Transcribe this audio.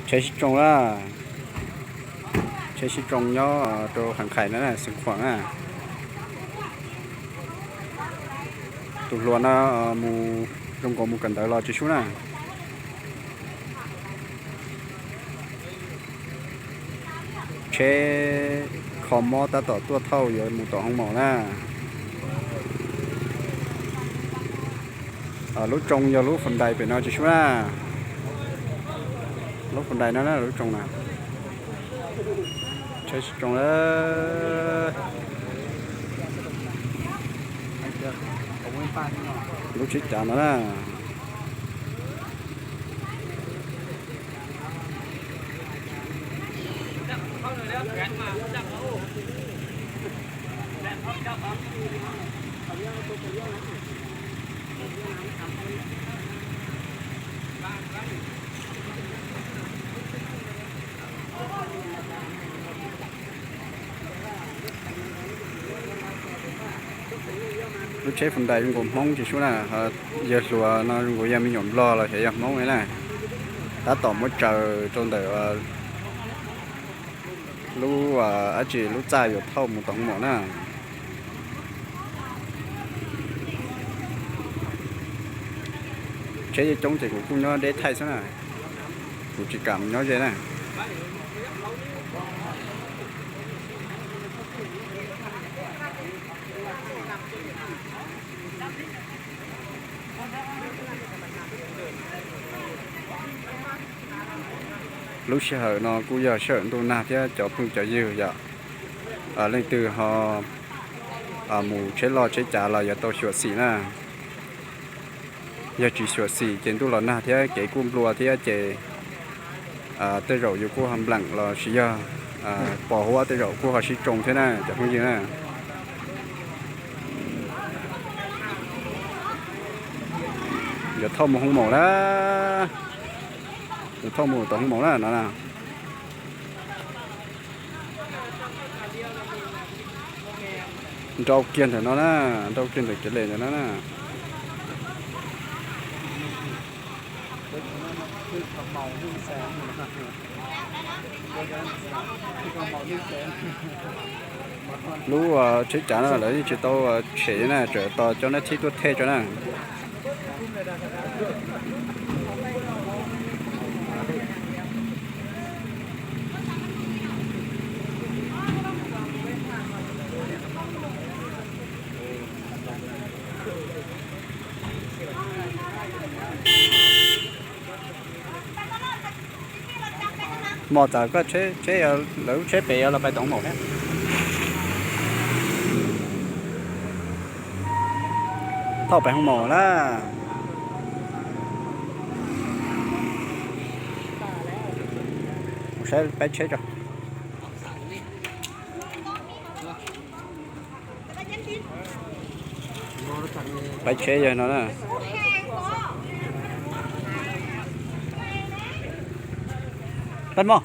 Tsheb sib tsoo na, tsheb sib tsoo nyob rau Kham Khais na, Xeev Khuam na. Tus hluas no mus zoo nkaus mus kawm ntawv los tsis sub na. Tsheb kho mob tab tom tuaj thauj yuav mus tom hoo maum na. Lub tsoo yog lub Fam Dais pem no tsis sub na. Lub Fam Dais no na, lub tsoo na. Tsheb sib tsoo na. Lub tsheb cav no na. Lub tsheb Fam Dais zoo nkaus Hmoob tsis sub na, yawg hluas no zoo nkaus yog me nyuam Nplog los xyov yog Hmoob li na. Tab tom muab tsaws rau ntawm lub dab tsi lub txaj yuav thauj mus tom hoo maum na. Tsheb coob coob ces kuv kuj nyob deb thaij xwb na, kuv tsis kam mus nyob ze na. Lub sij hawm no kuj yog sij hawm ntuj nag thiab cov phooj cov ywg yom, leej twg ho mus tsheb loj tsheb cav los yuav tau xyuam xim na. Yog tsis xyuam xim ces ntuj los nag thiab kev kuj nplua thiab ces tej zaum yus kuj ho npleem los sis yog pos huab tej zaum kuj ho sib tsoo thiab na cov phooj ywg na. Yuav thauj mus hoo maum na, yuav thauj mus tom hoo maum na no na. Nrau kiag ntawm no na, nrau kiag ntawm kev lem ntawm no na. Lub tsheb cav no lawv yeej tsis tau tshem na, tseem tos cov nab thib tuaj thej tso na. Mos, txawm koj tsheb, lawv lub tsheb pem los pais tom hoo maum thiab. Thauj pais hoo maum na. Mus saib peb tsheb tso. Peb tsheb yog no na. Peb mos.